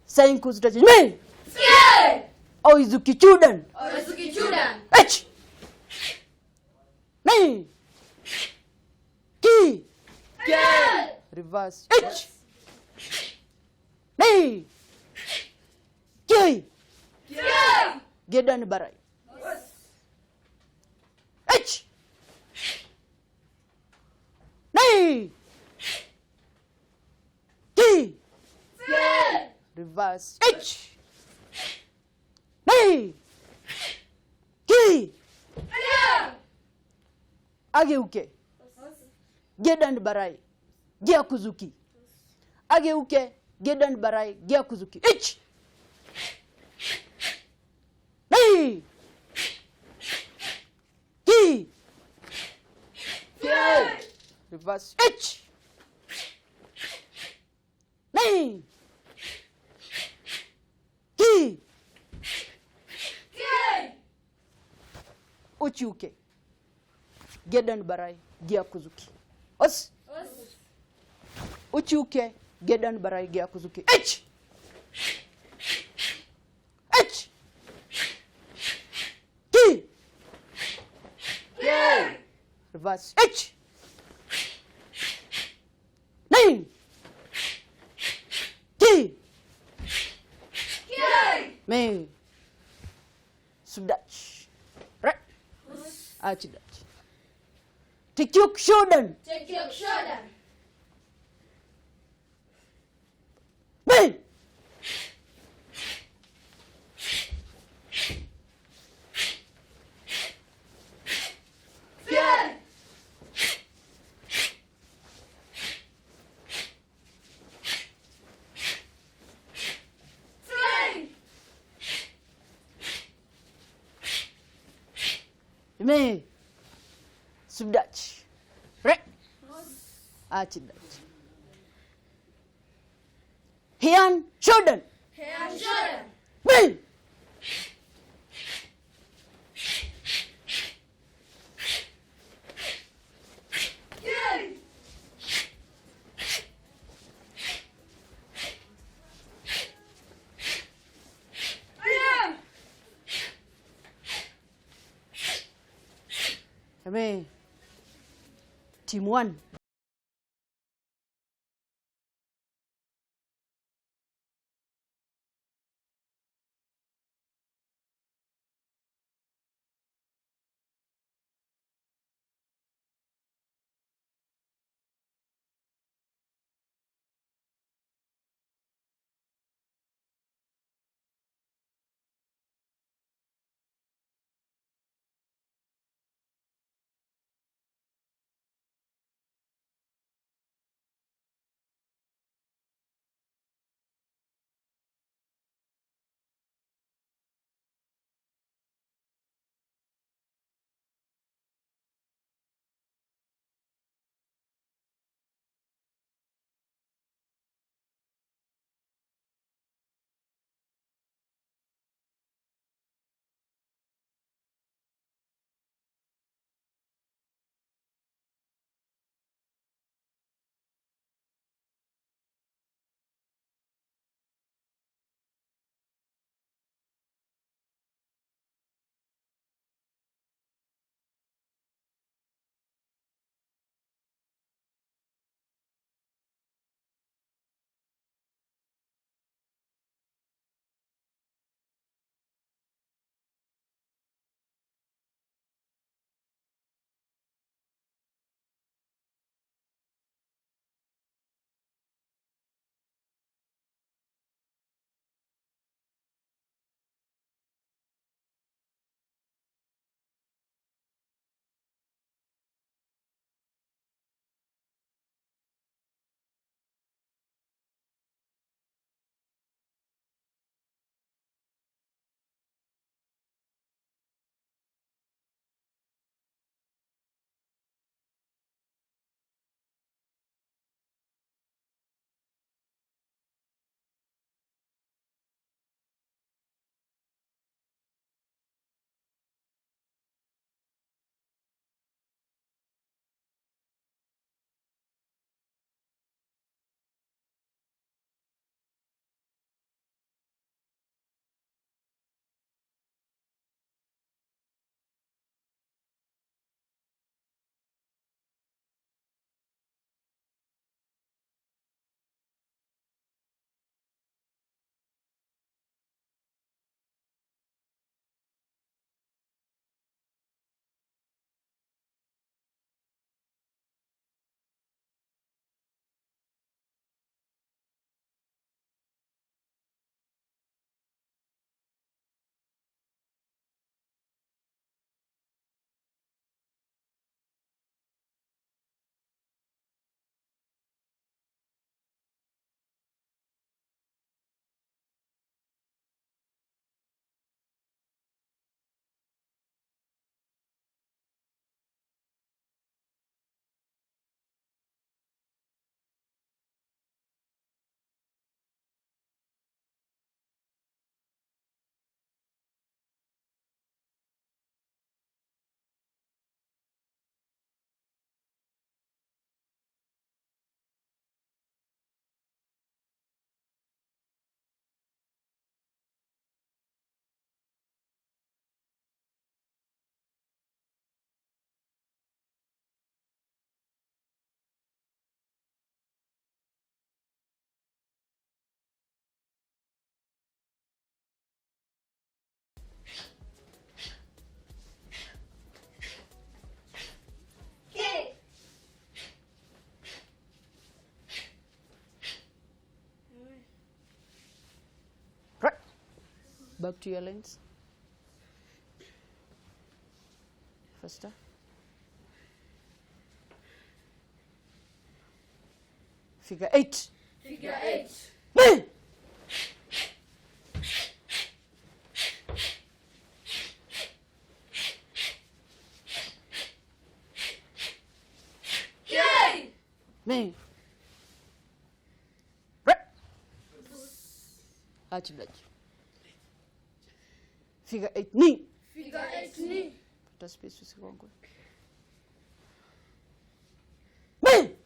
Senku sudachi. Me. Tsuke. Oizuki chudan. Oizuki chudan. H. Ni. Ki. K. Reverse. H. Ni. Ki. K. Gedan barai. H. Ni. Ki. K. Reverse. H. Ni. Ki. K. Ageuke. Gedan barai. Gyakuzuki. Ageuke. Gedan barai. Gyakuzuki. H. Ni. Ki. K. Reverse. H. Ni. Ki. K. Uchiuke. Gedan barai. Gyakuzuki. Os. Os. Uchiuke. Gedan barai. Gyakuzuki. H. H. Ki. K. Reverse. H. Ni. Ki. K. Me. Sudachi. Right. Achidachi. Tikyuk shodan. Tekyok shodan. Me. K. Three. Me. Sudachi. Right. Achidachi. Heian shodan. Heian shodan. Me. K. K. Me. Team 1. Back to your lines. Faster. Figure 8. Figure 8. Me. Yay! Me. Re. Achi. Figure 8 knee. Figure 8 knee. Pata space usigongwe. Me.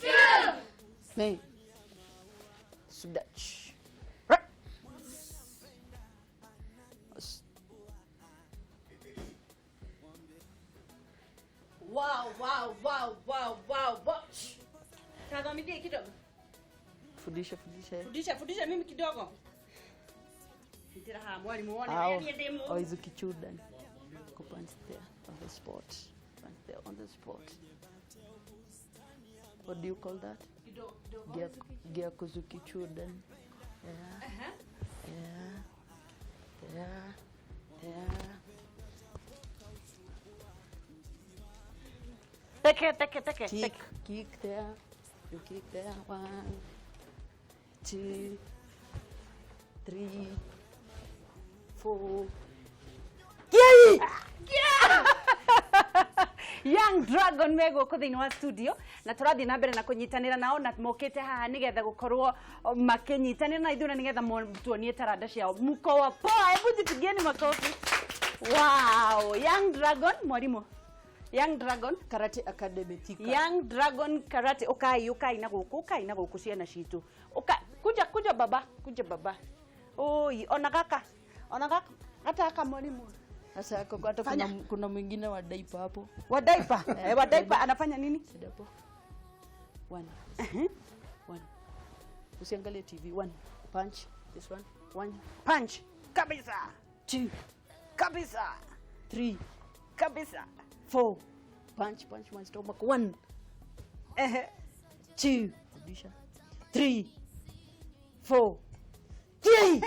2. Me. Sudach. Re. Wow, wow, wow, wow, wow, wow. Tazamidie kidogo. Fundisha, fundisha. Fundisha, fundisha mimi kidogo. Ndira ha mwalimu wone Au, ndiye demo. Oizuki Chudan. Go punch there on the spot. Punch there on the spot. What do you call that? Kidogo, kidogo. Gyakuzuki Chudan. Yeah. Yeah. Yeah. Yeah. Teke, teke, teke, Kick, teke. kick there. You kick there. 1, 2, 3, 4. Yay! Young Dragon me gũkũ thĩinĩ wa studio na tũrathiĩ na mbere na kũnyitanĩra nao na mokĩte haha nĩgetha gũkorwo makĩnyitanĩra na ithuĩ na nĩgetha tuonie taranda ciao. Mko wa poa, hebu jipigieni makofi. Wow, Young Dragon mwalimu. Young Dragon Karate Academy Thika. Young Dragon Karate ukai ukai na gũkũ ukai na gũkũ ciana citũ. Uka kuja kuja baba, kuja baba. Oi, ona gaka. Ona gaka. Hata gaka mwalimu. Sasa hako hata kuna mwingine wa diaper hapo. Wa diaper. Wa diaper anafanya nini? Sit hapo. 1. 1. Usiangalie TV. 1. Punch. This one. 1. Punch. Kabisa. 2. Kabisa. 3. Kabisa. 4. Punch, punch my stomach. 1. 2. Rudisha. 3. 4. 3.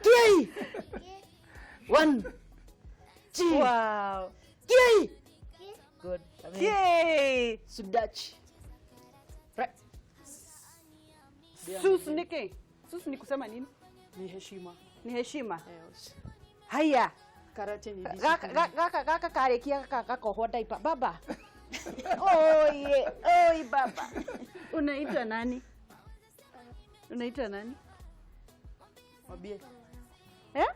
3. 1. 2. Wow. 3. Good. Yay. Sudach. Right. Sus niki. Sus ni kusema nini? Ni heshima. Ni heshima. Yes. Haya. Karate ni Gaka discipline. gaka gaka karekia gaka gakohwo diaper baba. Oye, oi baba. Unaitwa nani? Unaitwa nani? Mwambie. Eh?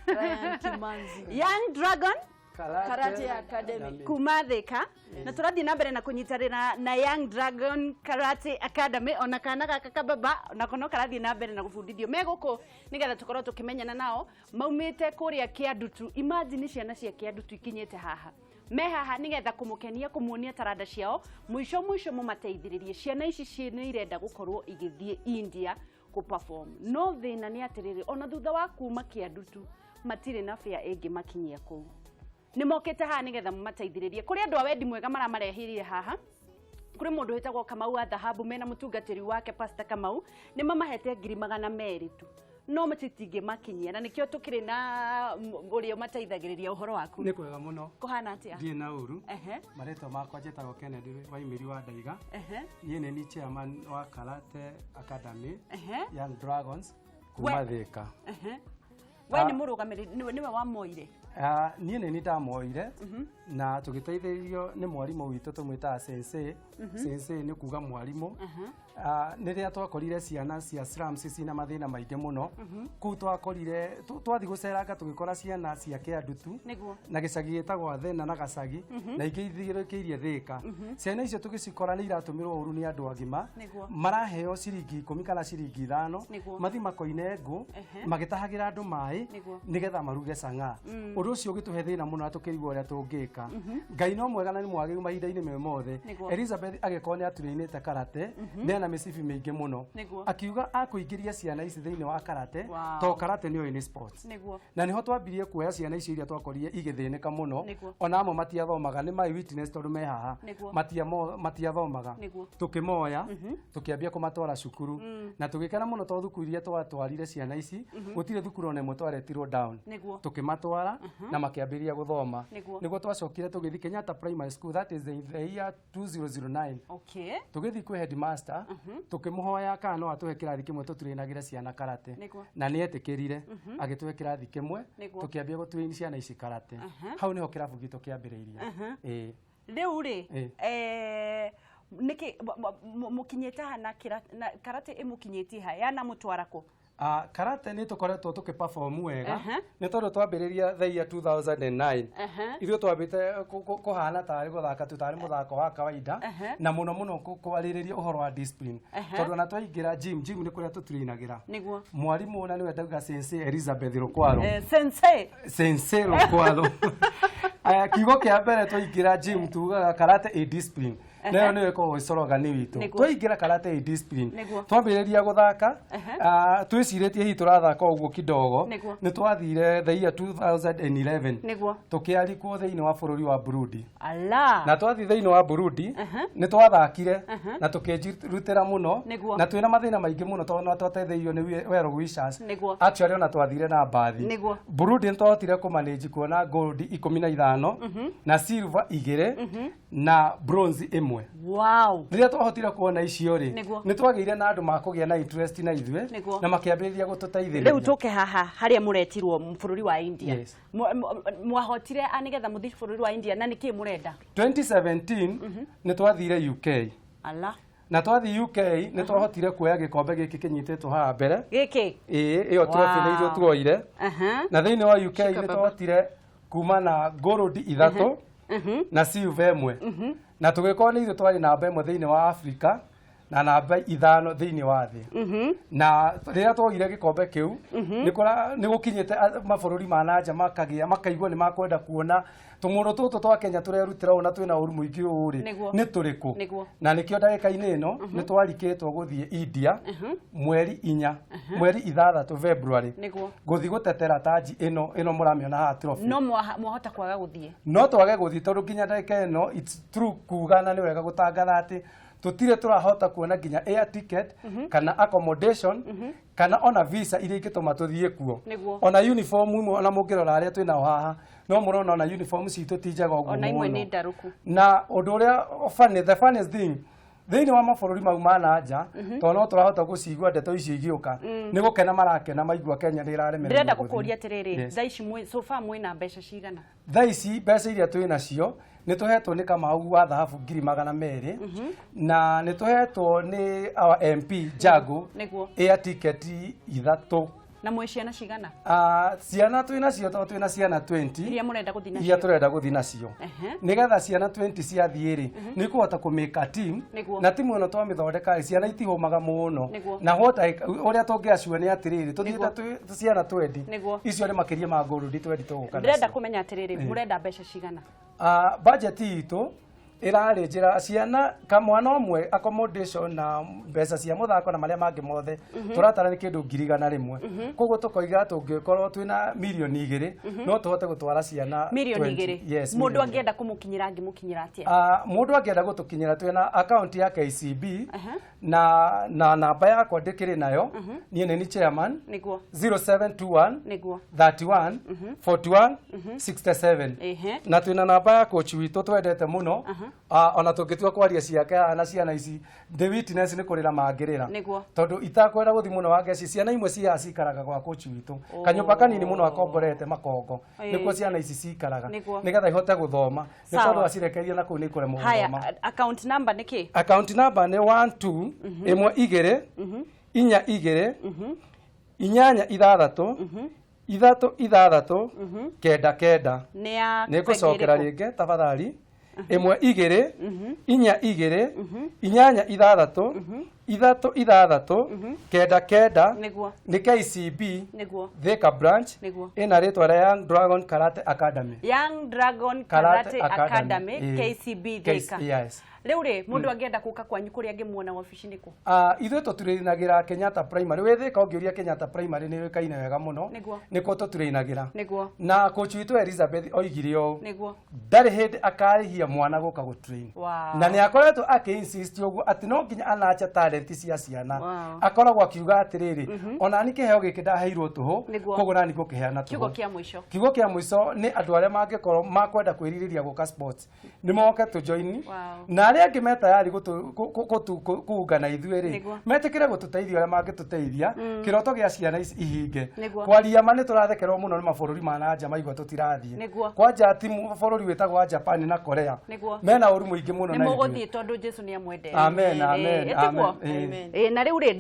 Ryan Kimanzi. Young Dragon Karate Academy. kuma Thika na tũrathiĩ na mbere na kũnyitanĩra na Young Dragon Karate Academy ona kana gaka kababa nako no karathiĩ na mbere na gũbundithio me gũkũ nĩgetha tũkorwo tũkĩmenyana nao maumĩte kũrĩa Kĩandutu. Imagine ciana cia Kĩandutu ikinyĩte haha me haha nĩgetha kũmũkenia kũmuonia taranda ciao mũico mũico mũmateithĩrĩrie ciana ici nĩ irenda gũkorwo igĩthiĩ India kũ perform no thĩna nĩ atĩrĩrĩ ona thutha wa kuma Kĩandutu matirĩ na bĩa ĩngĩ makinyia kũu nĩ mokĩte haha nĩgetha mũmateithĩrĩrie kũrĩ andũ a wendi mwega maramareheire haha kũrĩ mũndũ wĩtagwo Kamau wa Dhahabu mena mũtungatĩri wake Pastor Kamau nĩ mamahete 200,000 tu no macitingĩmakinyia na nĩkĩo tũkĩrĩ na ũrĩa ũmateithagĩrĩria ũhoro waku Nĩ kwega mũno. Kũhana atĩa? Ndirĩ na ũru. Ehe. Marĩtwa makwa njĩtagwo Kennedy Waimĩri wa Ndaiga. Ehe. Niĩ nĩ ni chairman wa Karate Academy Ehe. Young Dragons kuma Thika. Ehe. We nĩ mũrũgamĩrĩri nĩwe wamoire? Ah, niĩ nĩ ni ndamoire na tũgĩteithĩrĩrio nĩ mwarimũ witũ tũmwĩtaga sensei. Sensei nĩ kuga mwarimũ. Ah, rĩrĩa twakorire ciana cia slums cina mathĩna maingĩ mũno kũu twakorire twathiĩ gũceranga tũgĩkora ciana cia Kĩandutu Nĩguo. na gĩcagi gĩtagwo Athena na Gacagi na ingĩ ithiũrũrũkĩirie Thĩka. Ciana icio tũgĩcikora nĩ iratũmĩrwo ũru nĩ andũ agima. Nĩguo. Maraheo ciringi 10 kana ciringi 5 Nĩguo. mathi makoine ngũ Ehe. magĩtahagĩra andũ maĩ Nĩguo. nĩgetha maruge cang'aa. Ũndũ ũcio ũgĩtũhe thĩna mũno na tũkĩrigwo ũrĩa tũngĩka. gwĩka. Ngai no mwega na nĩ mwagĩrĩru mahinda-inĩ me mothe. Elizabeth agĩkorwo nĩ atũrainĩte karate, nĩ ena mĩcibi mĩingĩ mũno. Akiuga akũingĩria ciana ici thĩinĩ wa karate, to karate nĩoĩ nĩ sports. Na nĩho twambirie kuoya ciana icio iria twakorire igĩthĩnĩka mũno. Ona amwe matiathomaga, nĩ my witness tondũ me haha. Matiathomaga. Tukĩmoya, tũkĩambia kũmatwara cukuru, na tũgĩkena mũno tondũ thukuru iria twatwarire ciana ici, gũtirĩ thukuru ona ĩmwe twaretirwo down. Tũkĩmatwara na makĩambĩrĩria gũthoma. Nĩguo twacokire tũgĩthiĩ Kenyatta Primary School, that is the year 2009. Tũgĩthiĩ kwĩ headmaster, tũkĩmũhoya kana no atũhe kĩrathi kĩmwe tũtrainagĩre ciana karate. Na nĩ etĩkĩrire, agĩtũhe kĩrathi kĩmwe. Tũkĩambia gũtrain ciana ici karate. Hau nĩho kĩrabu gitũ kĩambĩrĩirie. Ĩĩ. Rĩu rĩ, nĩkĩ mũkinyĩte ha na karate ĩmũkinyĩtie ha, yanamũtwara kũ? Karate nĩ tũkoretwo tũkĩ perform wega, nĩ tondũ twambĩrĩria the year 2009, ithuĩ twambĩte kũhana tarĩ gũthaka tu, tarĩ mũthako wa kawaida, na mũno mũno kwarĩrĩria ũhoro wa discipline, tondũ ona twaingĩra gym, gym nĩ kũrĩa tũtrainagĩra. Mwarimũ na nĩwe ndauga Sensei Elizabeth Rukwaro. Sensei. Sensei Rukwaro. Aya, kiugo kĩa mbere twaingĩra gym tugaga karate a discipline, nayo nĩyo ĩkoragwo ĩ slogan witũ. Twaingĩra karate a discipline, twambĩrĩria gũthaka, twĩcirĩtie hihi tũrathaka ũguo kidogo. Nĩ twathire the year 2011, tũkĩarikwo thĩinĩ wa bũrũri wa Burundi. Ala. Na twathiĩ thĩinĩ wa Burundi, nĩ twathakire na tũkĩnjirutĩra mũno. Na twĩna mathĩna maingĩ mũno tondũ no twateithĩirio nĩ well wishers. Actually, ona twathire na mbathi. Burundi nĩ twahotire kũmanage kuona gold 15 na silver 2 na bronze 1. Rĩrĩa twahotire kuona icio rĩ, nĩ twagĩire na andũ makũgĩa na interest na ithuĩ, na makĩambĩrĩria gũtũteithĩrĩria. Rĩu tũke haha harĩa mũretirwo bũrũri wa India. Yes. Mwahotire a nĩgetha mũthiĩ bũrũri wa India, na nĩkĩ mũrenda? 2017 nĩ twathire UK. Ala. Na twathiĩ UK nĩ twahotire kuoya gĩkombe gĩkĩ kĩnyitĩtwo haha mbere. Gĩkĩ? Ĩĩ, ĩyo trophy nĩ ithuĩ tuoire. Na thĩinĩ wa UK nĩ twahotire kuma na gold 3 na silver 1, na tũgĩkorwo nĩ ithuĩ twarĩ namba 1 thĩinĩ wa Africa na namba 5 thĩinĩ wa thĩ. Na rĩrĩa tuoire gĩkombe kĩu, nĩ gũkinyĩte mabũrũri ma nanja makagĩa makaigua nĩ makwenda kuona tũmũndũ tũtũ twa Kenya tũrerutĩra ũũ na twĩna ũru mũingĩ ũũ rĩ, nĩ tũrĩkũ. Na nĩkĩo ndagĩka-inĩ ĩno nĩ twarikĩtwo gũthiĩ India mweri 4, mweri 6, February, gũthiĩ gũtetera taji ĩno ĩno mũramĩona haha, trophy. No mwahota kwaga gũthiĩ? No twage gũthiĩ, tondũ nginya ndagĩka ĩno, it's true kuga na nĩ wega gũtangatha atĩ tũtirĩ tũrahota kuona nginya air ticket kana accommodation kana ona visa iria ingĩtũma tũthiĩ kuo. Ona uniform imwe, ona mũngĩrora arĩa twĩnao haha, no mũrona ona uniform citũ ti njega ũguo Ona imwe mũno. Nĩ ndarũku. Na ũndũ ũrĩa funny, the funniest thing, thĩinĩ wa mabũrũri mau ma na nja, tondũ no tũrahota gũcigua ndeto icio igĩũka, nĩ gũkena marakena maigua Kenya nĩ ĩraremererwo Ndĩrenda gũthiĩ. gũkũria atĩrĩrĩ, Yes. thaa ici so far mwĩna mbeca cigana? Thaa ici mbeca iria twĩ nacio, nĩ tũhetwo nĩ Kamau wa thahabu 200,000, na nĩ tũhetwo nĩ our MP Jago air ticket 3. Na mwĩ ciana cigana? Ciana twĩ nacio, tondũ twĩ na ciana 20 iria mũrenda gũthiĩ iria nacio. Tũrenda gũthiĩ nacio. Nĩgetha ciana 20 ciathiĩ rĩ, nĩ ikũhota kũmĩka team. Na timu ĩno twamĩthondeka rĩ, ciana itihũmaga mũno. Na what ũrĩa tũngĩacua nĩ atĩrĩrĩ, tũthiĩte twĩ ciana 20, icio nĩ makĩria ma gold 20 tũgũka Ndĩrenda nacio. kũmenya atĩrĩrĩ, mũrenda mbeca cigana? Budget itũ ĩrarĩ njĩra ciana kamwana ũmwe, accommodation na mbeca cia mũthako na marĩa mangĩ mothe, tũratara nĩ kĩndũ 100,000. Koguo tũkoiga tũngĩkorwo twĩna 2 mirioni no tũhote gũtwara ciana Mirioni 20. 2. Yes, Mũndũ mirioni. angĩenda kũmũkinyĩra, angĩmũkinyĩra atĩa? Mũndũ angĩenda gũtũkinyĩra, twĩna account ya KCB na namba yakwa ndĩkĩrĩ nayo, niĩ nĩ ni chairman, 0721 31 41 67. Na twĩna namba ya coach witũ twendete mũno. Ona tũngĩtua kwaria ciake haha na ciana ici, the witness nĩ kũrĩra mangĩrĩra, tondũ itakwenda gũthiĩ mũno wa ngeci. Ciana imwe ciaha cikaraga gwa coach witũ, kanyũmba kanini mũno akomborete makongo, nĩkuo ciana ici cikaraga, nĩgetha ihote gũthoma, nĩ tondũ acirekeria na kũu nĩ ikũremwo Haya, gũthoma. Account number nĩ kĩ? Account number nĩ 1 2 1 2 4 2 8 6 3 6 9 9. Nĩ ya Nĩ ngũcokera bengi ĩrĩkũ? Rĩngĩ tafadhali, 1 2 4 2 8 6 6 3 6 9 9. Nĩ KCB. Thika branch. Ĩna rĩtwa rĩa Young Dragon Karate Academy. Young Dragon Karate Karate Academy, Academy, ĩĩ. KCB Thika. Yes. Rĩu rĩ, mũndũ angĩenda gũka kwanyu, kũrĩa angĩmuona wabici nĩ kũ? Ah, ithuĩ tũturĩinagĩra Kenyatta Primary. Wĩ Thika, ũngĩũria Kenyatta Primary, nĩ yũĩkaine wega mũno. Nĩkuo tũturĩinagĩra. Na coach witũ Elizabeth oigire ũũ, ndarĩ hĩndĩ akarĩhia mwana gũka gũtrain. Na nĩ akoretwo akĩ-insist ũguo atĩ no nginya anacha talent cia ciana. Akoragwo akiuga atĩrĩrĩ, ona ni kĩheo gĩkĩ ndaheirwo tũhũ, koguo nani ngũkĩheana Kiugo tũhũ. kĩa mũico. Kiugo kĩa mũico nĩ andũ arĩa mangĩkorwo makwenda kwĩrirĩria gũka sports nĩ moke tũjoini, na arĩa angĩ me tayari kuungana ithuĩ rĩ, metĩkĩre gũtũteithia ũrĩa mangĩtũteithia kĩroto gĩa ciana ici ihinge. Kwaria ma, nĩ tũrathekerwo mũno nĩ mabũrũri ma na nja maigua tũtirathiĩ. Kwanja timu bũrũri wĩtagwo wa Japan na Korea, mena ũru mũingĩ mũno Nĩ na mũgũthiĩ ithuĩ. tondũ Jesu nĩ amwendete. Amen, amen, Ĩtiguo? amen. Amen. Ĩ, na rĩu rĩ,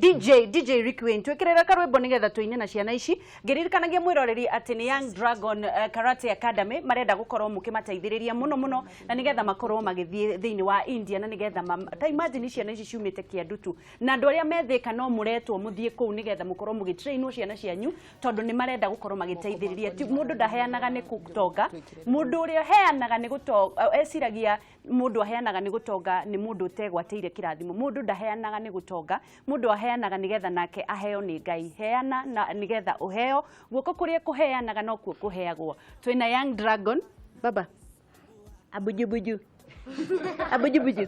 DJ Rick Wayne, twĩkĩrĩre karwĩmbo nĩgetha tũine na ciana ici, ngĩririkanagia mwĩroreri atĩ nĩ Young Dragon Karate Academy marenda gũkorwo mũkĩmateithĩrĩria mũno mũno, na nĩgetha makorwo magĩthiĩ thĩinĩ wa India, na nĩgetha ta imagine ciana ici ciumĩte Kĩandutu, na andũ arĩa me Thĩka no mũretwo mũthiĩ kũu nĩgetha mũkorwo mũgĩtrainwo ciana cianyu, tondũ nĩ marenda gũkorwo magĩteithĩrĩria. Mũndũ ndaheanaga nĩ gũtonga, mũndũ ũrĩa ũheanaga nĩ gũtonga, eciragia mũndũ aheanaga nĩ gũtonga, nĩ mũndũ ũtegwatĩire kĩrathimo. Mũndũ ndaheanaga nĩ gũtonga, mũndũ aheanaga nĩgetha nake aheo nĩ Ngai. Heana na nĩgetha ũheo, guoko kũrĩa kũheanaga nokuo kũheagwo. Twĩna Young Dragon. Baba, abujubuju, abujubuju.